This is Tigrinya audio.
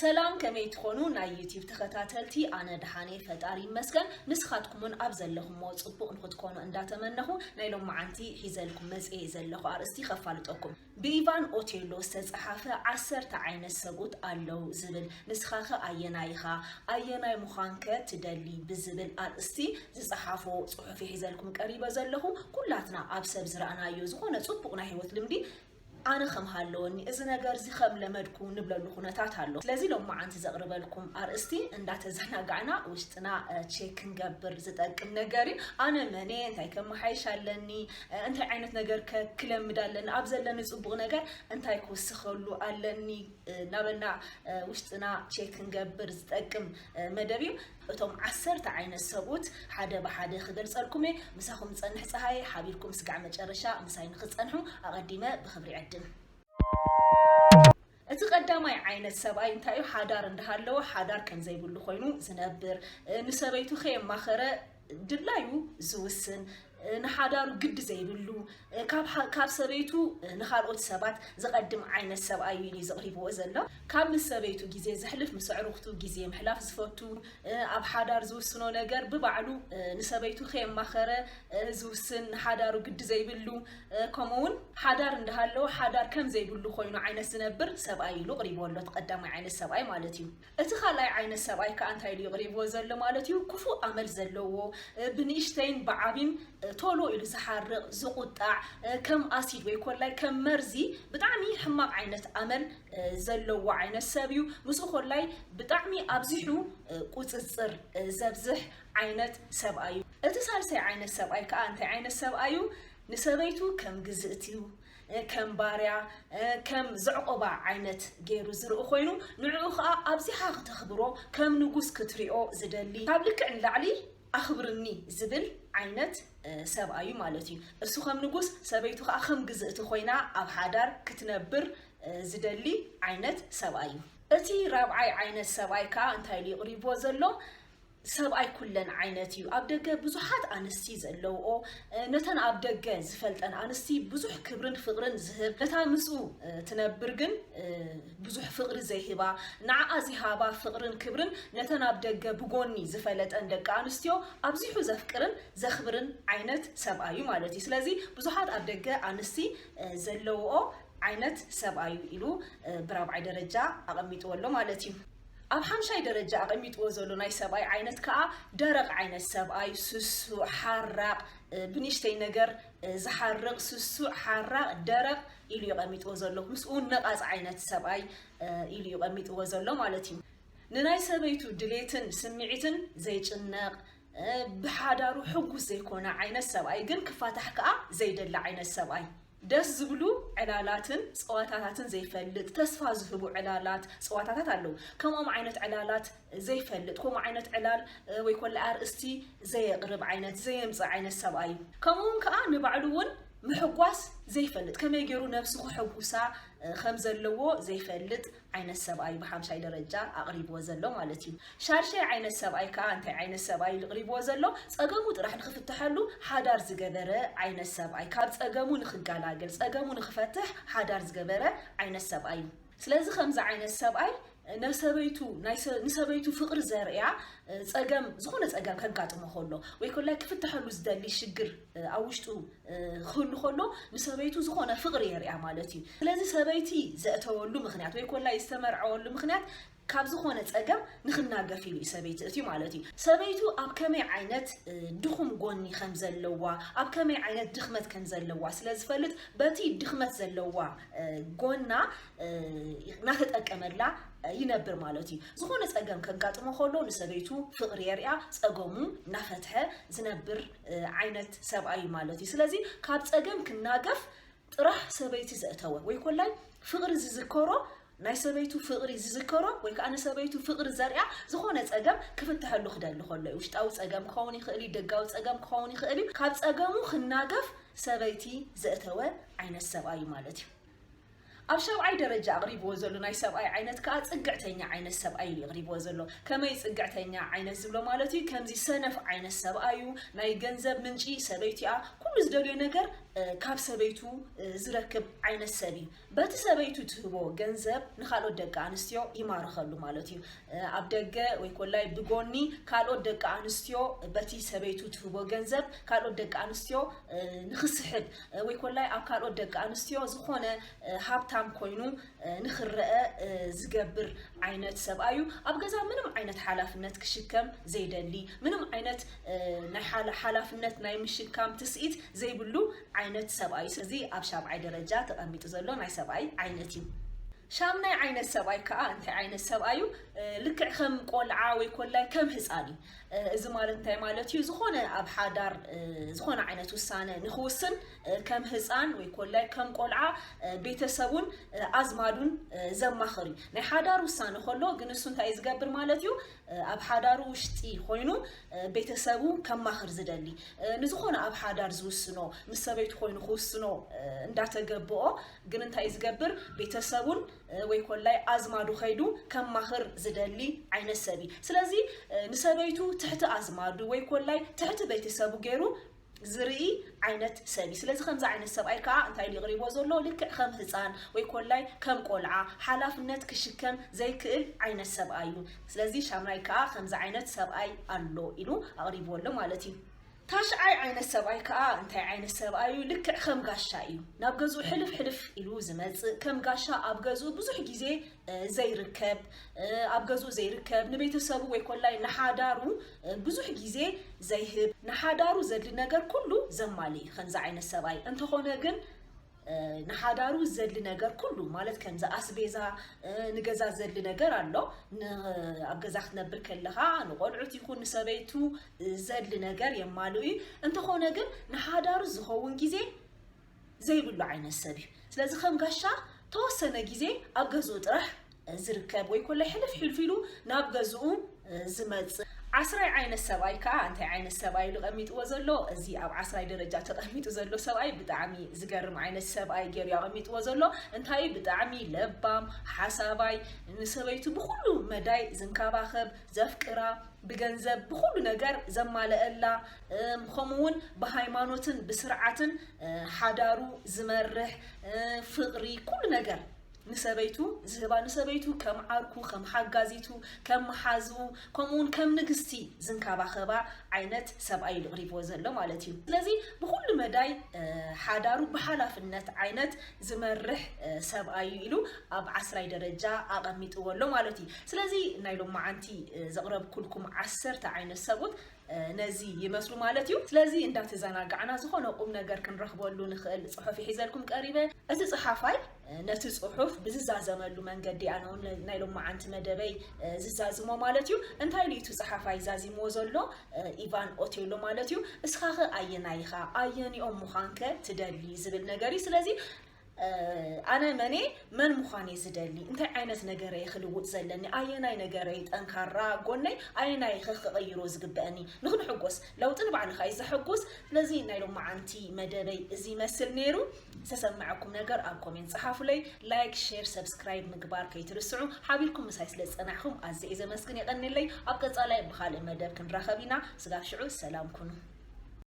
ሰላም፣ ከመይ ትኾኑ ናይ ዩቲዩብ ተኸታተልቲ? ኣነ ደሓነ፣ ፈጣሪ ይመስገን። ንስኻትኩምን ኣብ ዘለኹሞ ጽቡቕ ንኽትኮኑ እንዳተመነኹ፣ ናይ ሎማዓንቲ ሒዘልኩም መጽኤ ዘለኹ ኣርእስቲ ከፋልጠኩም። ብኢቫን ኦቴሎ ዝተጸሓፈ ዓሰርተ ዓይነት ሰብኡት ኣለዉ ዝብል፣ ንስኻኸ ኣየናይ ኢኻ? ኣየናይ ምዃንከ ትደሊ? ብዝብል ኣርእስቲ ዝጸሓፎ ጽሑፍ ሒዘልኩም ቀሪበ ዘለኹ። ኩላትና ኣብ ሰብ ዝረኣናዮ ዝኾነ ጽቡቕ ናይ ህይወት ልምዲ ኣነ ከም ሃለወኒ፣ እዚ ነገር እዚ ከም ለመድኩ ንብለሉ ኩነታት ኣሎ። ስለዚ ሎማዓንቲ ዘቕርበልኩም ኣርእስቲ እንዳተዘናጋዕና ውሽጥና እ፣ ቼክ ክንገብር ዝጠቅም ነገር እዩ። ኣነ መን እየ? እንታይ ከመሓይሽ ኣለኒ? እ፣ እንታይ ዓይነት ነገር ከ ክለምድ ኣለኒ? ኣብ ዘለኒ ጽቡቕ ነገር እንታይ ክውስኸሉ ኣለኒ? እ፣ እናበልና እ፣ ውሽጥና ቼክ ክንገብር ዝጠቅም እ፣ መደብ እዩ። እቶም ዓሰርተ ዓይነት ሰብኡት ሓደ ብሓደ ክገልጸልኩም እየ። ምሳኹም ዝጸንሕ ጸሃየ፣ ሓቢርኩም ስጋዕ መጨረሻ ምሳይ ንኽትጸንሑ ኣቐዲመ ብኽብሪ ይዕድም። እቲ ቀዳማይ ዓይነት ሰብኣይ እንታይ እዩ? ሓዳር እንዳሃለወ ሓዳር ከም ዘይብሉ ኮይኑ ዝነብር፣ እ፣ ንሰበይቱ ከየማኸረ ድላዩ ዝውስን፣ እ፣ ንሓዳሩ ግዲ ዘይብሉ፣ እ፣ ካብ ሓ-፣ ካብ ሰበይቱ፣ እ፣ ንኻልኦት ሰባት ዝቐድም ዓይነት ሰብኣይ እዩ ዘቕሪብዎ ዘሎ። ካብ ምስ ሰበይቱ ግዜ ዘሕልፍ፣ ምስ ኣዕሩኽቱ ግዜ ምሕላፍ ዝፈቱ፣ እ፣ ኣብ ሓዳር ዝውስኖ ነገር ብባዕሉ፣ እ፣ ንሰበይቱ ከየማኸረ፣ እ፣ ዝውስን፣ ንሓዳሩ ግዲ ዘይብሉ፣ እ፣ ከምኡ እውን ሓዳር እንዳሃለወ ሓዳር ከም ዘይብሉ ኮይኑ ዓይነት ዝነብር ሰብኣይ ኢሉ ኣቕሪብዎ ኣሎ። እቲ ቀዳማይ ዓይነት ሰብኣይ ማለት እዩ። እቲ ካልኣይ ዓይነት ሰብኣይ ከኣ እንታይ ኢሉ ኣቕሪብዎ ዘሎ ማለት እዩ? ክፉእ ኣመል ዘለዎ፣ እ፣ ብንእሽተይን ብዓቢን፣ እ፣ ቶሎ ኢሉ ዝሓርቕ፣ ዝቑጣዕ፣ እ፣ ከም ኣሲድ ወይ ኮላይ ከም መርዚ ብጣዕሚ ሕማቕ ዓይነት ኣመል፣ እ፣ ዘለዎ ዓይነት ሰብ እዩ። ምስኡ ኮላይ ብጣዕሚ ኣብዚሑ፣ እ፣ ቁጽጽር፣ እ፣ ዘብዝሕ ዓይነት ሰብኣይ እዩ። እቲ ሳልሳይ ዓይነት ሰብኣይ ከኣ እንታይ ዓይነት ሰብኣይ እዩ? ንሰበይቱ ከም ግዝእቲ፣ እ፣ ከም ባርያ፣ እ፣ ከም ዘዕቆባ ዓይነት ገይሩ ዝርኢ ኮይኑ፣ ንዕኡ ከኣ ኣብዚሓ ክተኽብሮ፣ ከም ንጉስ ክትሪኦ ዝደሊ፣ ካብ ልክዕ ንላዕሊ ኣኽብርኒ ዝብል ዓይነት፣ እ፣ ሰብኣይ እዩ ማለት እዩ። እሱ ከም ንጉስ፣ ሰበይቱ ከኣ ከም ግዝእቲ ኮይና ኣብ ሓዳር ክትነብር፣ እ፣ ዝደሊ ዓይነት ሰብኣይ እዩ። እቲ ራብዓይ ዓይነት ሰብኣይ ከኣ እንታይ ኢሉ ይቕሪብዎ ዘሎ? ሰብኣይ ኩለን ዓይነት እዩ። ኣብ ደገ ብዙሓት ኣንስቲ ዘለውኦ፣ እ፣ ነተን ኣብ ደገ ዝፈልጠን ኣንስቲ ብዙሕ ክብርን ፍቕርን ዝህብ፣ ነታ ምስኡ፣ እ፣ ትነብር ግን፣ እ፣ ብዙሕ ፍቕሪ ዘይህባ፣ ንዓኣ ዝሃባ ፍቕርን ክብርን ነተን ኣብ ደገ ብጎኒ ዝፈለጠን ደቂ ኣንስትዮ ኣብዚሑ ዘፍቅርን ዘኽብርን ዓይነት ሰብኣይ እዩ ማለት እዩ። ስለዚ ብዙሓት ኣብ ደገ ኣንስቲ፣ እ፣ ዘለውኦ ዓይነት ሰብኣይ እዩ ኢሉ፣ እ፣ ብራብዓይ ደረጃ ኣቐሚጥዎ ኣሎ ማለት እዩ። ኣብ ሓምሻይ ደረጃ ኣቐሚጥዎ ዘሎ ናይ ሰብኣይ ዓይነት ከኣ ደረቕ ዓይነት ሰብኣይ፣ ስሱዕ፣ ሓራቕ፣ እ፣ ብንእሽተይ ነገር፣ እ፣ ዝሓርቕ፣ ስሱዕ፣ ሓራቕ፣ ደረቕ ኢሉ እዩ ቀሚጥዎ ዘሎ። ምስኡ እውን ነቓጽ ዓይነት ሰብኣይ፣ እ፣ ኢሉ እዩ ቀሚጥዎ ዘሎ ማለት እዩ። ንናይ ሰበይቱ ድሌትን ስምዒትን ዘይጭነቕ፣ እ፣ ብሓዳሩ ሕጉስ ዘይኮነ ዓይነት ሰብኣይ፣ ግን ክፋታሕ ከኣ ዘይደሊ ዓይነት ሰብኣይ። ደስ ዝብሉ ዕላላትን ጸዋታታትን ዘይፈልጥ፣ ተስፋ ዝህቡ ዕላላት፣ ጸዋታታት ኣለዉ። ከምኦም ዓይነት ዕላላት ዘይፈልጥ፣ ከምኡ ዓይነት ዕላል፣ እ፣ ወይ ኮለ ኣርእስቲ ዘየቕርብ ዓይነት፣ ዘየምጽእ ዓይነት ሰብኣይ እዩ። ከምኡ እውን ከኣ ንባዕሉ እውን ምሕጓስ ዘይፈልጥ፣ ከመይ ገይሩ ነብሱ ከሐጉሳ፣ እ፣ ከም ዘለዎ ዘይፈልጥ ዓይነት ሰብኣይ ብሓምሻይ ደረጃ ኣቕሪብዎ ዘሎ ማለት እዩ። ሻድሻይ ዓይነት ሰብኣይ ከኣ እንታይ ዓይነት ሰብኣይ እዩ ኣቕሪብዎ ዘሎ? ጸገሙ ጥራሕ ንኽፍትሐሉ ሓዳር ዝገበረ ዓይነት ሰብኣይ፣ ካብ ጸገሙ ንኽገላገል፣ ጸገሙ ንኽፈትሕ ሓዳር ዝገበረ ዓይነት ሰብኣይ እዩ። ስለዚ ከምዚ ዓይነት ሰብኣይ ንሰበይቱ፣ ናይ ሰ-፣ ንሰበይቱ ፍቕሪ ዘርእያ፣ እ፣ ጸገም፣ ዝኾነ ጸገም ከጋጥሞ ከሎ፣ ወይ ኮላይ ክፍትሐሉ ዝደሊ ሽግር፣ እ፣ ኣብ ውሽጡ፣ እ፣ ክህሉ ከሎ፣ ንሰበይቱ ዝኾነ ፍቕሪ የርእያ ማለት እዩ። ስለዚ ሰበይቲ ዘእተወሉ ምኽንያት፣ ወይ ኮላይ ዝተመርዐወሉ ምኽንያት፣ ካብ ዝኾነ ጸገም ንኽናገፍ ኢሉ እዩ ሰበይቲ እትዩ ማለት እዩ። ሰበይቱ ኣብ ከመይ ዓይነት፣ እ፣ ድኹም ጎኒ ከም ዘለዋ፣ ኣብ ከመይ ዓይነት ድኽመት ከም ዘለዋ ስለ ዝፈልጥ፣ በቲ ድኽመት ዘለዋ፣ እ፣ ጎና፣ እ፣ እናተጠቀመላ፣ እ፣ ይነብር ማለት እዩ። ዝኾነ ጸገም ከጋጥሞ ከሎ ንሰበይቱ ፍቕሪ የርእያ፣ ጸገሙ እናፈትሐ ዝነብር፣ እ፣ ዓይነት ሰብኣይ እዩ ማለት እዩ። ስለዚ ካብ ጸገም ክናገፍ ጥራሕ ሰበይቲ ዘእተወ ወይ ኮላይ ፍቕሪ ዝዝከሮ፣ ናይ ሰበይቱ ፍቕሪ ዝዝከሮ ወይ ከኣ ንሰበይቱ ፍቕሪ ዘርእያ ዝኾነ ጸገም ክፍትሐሉ ክደሊ ከሎ እዩ። ውሽጣዊ ጸገም ክኸውን ይኽእል እዩ፣ ደጋዊ ጸገም ክኸውን ይኽእል እዩ። ካብ ጸገሙ ክናገፍ ሰበይቲ ዘእተወ ዓይነት ሰብኣይ እዩ ማለት እዩ። ኣብ ሻብዓይ ደረጃ ኣቕሪብዎ ዘሎ ናይ ሰብኣይ ዓይነት ከኣ ጽግዕተኛ ዓይነት ሰብኣይ እዩ ኣቕሪብዎ ዘሎ። ከመይ ጽግዕተኛ ዓይነት ዝብሎ ማለት እዩ? ከምዚ ሰነፍ ዓይነት ሰብኣይ እዩ። ናይ ገንዘብ ምንጪ ሰበይቲኣ ኩሉ ዝደልዮ ነገር ካብ ሰበይቱ ዝረክብ ዓይነት ሰብ እዩ። በቲ ሰበይቱ ትህቦ ገንዘብ ንካልኦት ደቂ ኣንስትዮ ይማርኸሉ ማለት እዩ። ኣብ ደገ ወይ ኮላይ ብጎኒ ካልኦት ደቂ ኣንስትዮ በቲ ሰበይቱ ትህቦ ገንዘብ ካልኦት ደቂ ኣንስትዮ ንክስሕብ ወይ ኮላይ ኣብ ካልኦት ደቂ ኣንስትዮ ዝኾነ ሃብታም ኮይኑ ንክረአ ዝገብር ዓይነት ሰብኣይ እዩ። ኣብ ገዛ ምንም ዓይነት ሓላፍነት ክሽከም ዘይደሊ፣ ምንም ዓይነት ናይ ሓላፍነት ናይ ምሽካም ትስኢት ዘይብሉ ዓይነት ሰብኣይ እዩ። ስለዚ ኣብ ሻብዓይ ደረጃ ተቐሚጡ ዘሎ ናይ ሰብኣይ ዓይነት እዩ። ሻምናይ ዓይነት ሰብኣይ ከዓ እንታይ ዓይነት ሰብኣይ እዩ? ልክዕ ከም ቆልዓ ወይ ኮላይ ከም ህፃን እዩ። እዚ ማለት እንታይ ማለት እዩ? ዝኾነ ኣብ ሓዳር ዝኾነ ዓይነት ውሳነ ንክውስን ከም ህፃን ወይ ኮላይ ከም ቆልዓ ቤተሰቡን ኣዝማዱን ዘማኽር እዩ። ናይ ሓዳር ውሳነ ከሎ ግን እሱ እንታይ ዝገብር ማለት እዩ? ኣብ ሓዳሩ ውሽጢ ኮይኑ ቤተሰቡ ከማኽር ዝደሊ፣ ንዝኾነ ኣብ ሓዳር ዝውስኖ፣ ምስ ሰበይቱ ኮይኑ ክውስኖ እንዳተገብኦ ግን እንታይ ዝገብር? ቤተሰቡን ወይ ኮላይ ኣዝማዱ ከይዱ ከማኽር ዝደሊ ዓይነት ሰብ እዩ። ስለዚ ንሰበይቱ ትሕቲ ኣዝማዱ ወይ ኮላይ ትሕቲ ቤተሰቡ ገይሩ ዝርኢ ዓይነት ሰብ እዩ። ስለዚ ከምዚ ዓይነት ሰብኣይ ከዓ እንታይ ኢሉ ይቕሪቦ ዘሎ? ልክዕ ከም ህፃን ወይ ኮላይ ከም ቆልዓ ሓላፍነት ክሽከም ዘይክእል ዓይነት ሰብኣይ እዩ። ስለዚ ሻምናይ ከዓ ከምዚ ዓይነት ሰብኣይ ኣሎ ኢሉ ኣቕሪብዎ ኣሎ ማለት እዩ። ታሽዓይ ዓይነት ሰብኣይ ከዓ እንታይ ዓይነት ሰብኣይ እዩ? ልክዕ ከም ጋሻ እዩ። ናብ ገዝኡ ሕልፍ ሕልፍ ኢሉ ዝመፅእ፣ ከም ጋሻ ኣብ ገዝኡ ብዙሕ ግዜ ዘይርከብ፣ ኣብ ገዝኡ ዘይርከብ፣ ንቤተሰቡ ወይ ኮላይ ንሓዳሩ ብዙሕ ግዜ ዘይህብ፣ ንሓዳሩ ዘድሊ ነገር ኩሉ ዘማሊ ከምዚ ዓይነት ሰብኣይ እንተኾነ ግን ንሓዳሩ ዘድሊ ነገር ኩሉ ማለት ከምዚ ኣስቤዛ፣ ንገዛ ዘድሊ ነገር ኣሎ፣ ኣብ ገዛ ክትነብር ከለኻ ንቆልዑት ይኹን ንሰበይቱ ዘድሊ ነገር የማልኡ እዩ። እንተኾነ ግን ንሓዳሩ ዝኸውን ግዜ ዘይብሉ ዓይነት ሰብ እዩ። ስለዚ ከም ጋሻ ተወሰነ ግዜ ኣብ ገዝኡ ጥራሕ ዝርከብ ወይ ኮለ ሕልፍ ሕልፍ ኢሉ ናብ ገዝኡ ዝመጽእ። ዓስራይ ዓይነት ሰብኣይ ከዓ እንታይ ዓይነት ሰብኣይ ኢሉ ቀሚጥዎ ዘሎ? እዚ ኣብ ዓስራይ ደረጃ ተቐሚጡ ዘሎ ሰብኣይ ብጣዕሚ ዝገርም ዓይነት ሰብኣይ ገይሩ ኣቐሚጥዎ ዘሎ። እንታይ ብጣዕሚ ለባም፣ ሓሳባይ፣ ንሰበይቱ ብኩሉ መዳይ ዝንከባኸብ፣ ዘፍቅራ፣ ብገንዘብ ብኩሉ ነገር ዘማለአላ፣ ከምኡ እውን ብሃይማኖትን ብስርዓትን ሓዳሩ ዝመርሕ፣ ፍቕሪ ኩሉ ነገር ንሰበይቱ ዝህባ፣ ንሰበይቱ ከም ዓርኩ፣ ከም ሓጋዚቱ፣ ከም መሓዝኡ፣ ከምኡ እውን ከም ንግስቲ ዝንከባኸባ ዓይነት ሰብኣይ ኢሉ ኣቕሪብዎ ዘሎ ማለት እዩ። ስለዚ ብኩሉ መዳይ ሓዳሩ ብሓላፍነት ዓይነት ዝመርሕ ሰብኣይ እዩ ኢሉ ኣብ ዓስራይ ደረጃ ኣቐሚጥዎ ኣሎ ማለት እዩ። ስለዚ ናይ ሎማዓንቲ ዘቕረብኩልኩም ዓሰርተ ዓይነት ሰብኡት ነዚ ይመስሉ ማለት እዩ። ስለዚ እንዳተዘናጋዕና ዝኾነ ቁም ነገር ክንረኽበሉ ንኽእል ጽሑፍ ሒዘልኩም ቀሪበ። እቲ ጽሓፋይ ነቲ ጽሑፍ ብዝዛዘመሉ መንገዲ ኣነ እውን ናይ ሎማዓንቲ መደበይ ዝዛዝሞ ማለት እዩ። እንታይ ኢሉ እቲ ጽሓፋይ ዛዚምዎ ዘሎ? ኢቫን ኦቴሎ ማለት እዩ። እስኻኸ ኣየናይ ኢኻ? ኣየኒኦም ምዃንከ ትደሊ? ዝብል ነገር እዩ። ስለዚ ኣነ መን እየ? መን ምዃን እየ ዝደሊ? እንታይ ዓይነት ነገር እየ ክልውጥ ዘለኒ? ኣየናይ ነገር እየ ጠንካራ ጎነይ? ኣየናይ ከ ክቕይሮ ዝግበአኒ? ንኽንሕጎስ፣ ለውጢ ንባዕልኻ እዩ ዘሐጉስ። ስለዚ ናይ ሎማዓንቲ መደበይ እዚ ይመስል ነይሩ። ዝተሰመዐኩም ነገር ኣብ ኮሜንት ጸሓፉለይ። ላይክ፣ ሼር፣ ሰብስክራይብ ምግባር ከይትርስዑ። ሓቢርኩም ምሳይ ስለ ዝጸናሕኩም ኣዝየ እየ ዘመስግን፣ የቐንየለይ። ኣብ ቀጻላይ ብኻልእ መደብ ክንራኸብ ኢና። ስጋብ ሽዑ ሰላም ኩኑ።